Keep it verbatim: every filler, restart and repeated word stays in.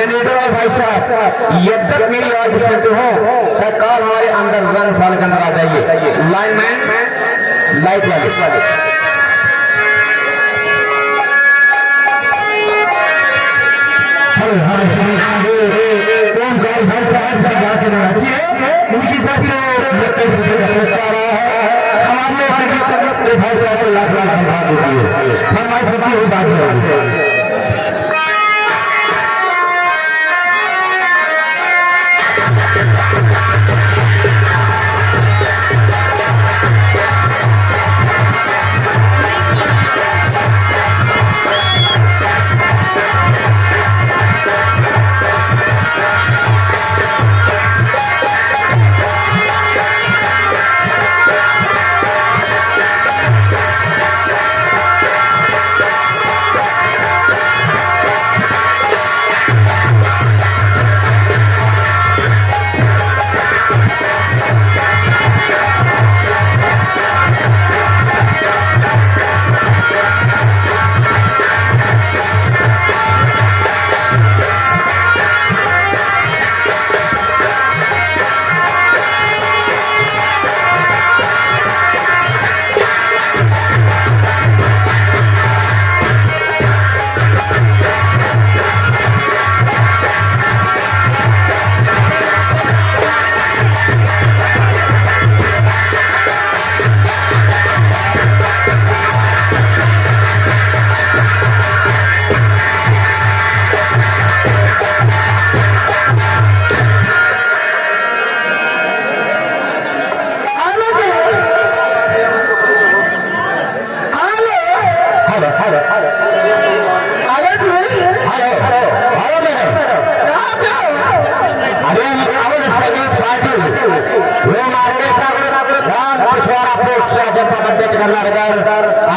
लीडर और भाई साहब, यद्यप मेरी आवाज सुनते हो, तो काल हमारे अंदर रंग साल के अंदर आ जाइए। लाइनमैन, लाइट वाले। हेलो, हाँ, श्री ओमकार भाई साहब से बात करना चाहिए। उनकी तरफ से ये कैसे पुरस्कार आया है। हमारे भाई साहब को लाख लाख धन्यवाद देती है। फरमाइश होती है, बात करेंगे। Hello, hello, hello. हेलो जी। Hello, hello, madam. कहाँ पे हो? अरे, ये कांग्रेस सहयोग पार्टी, वो मार्केट, राम पिछवाड़ा पोस्ट से जनता दल के नगर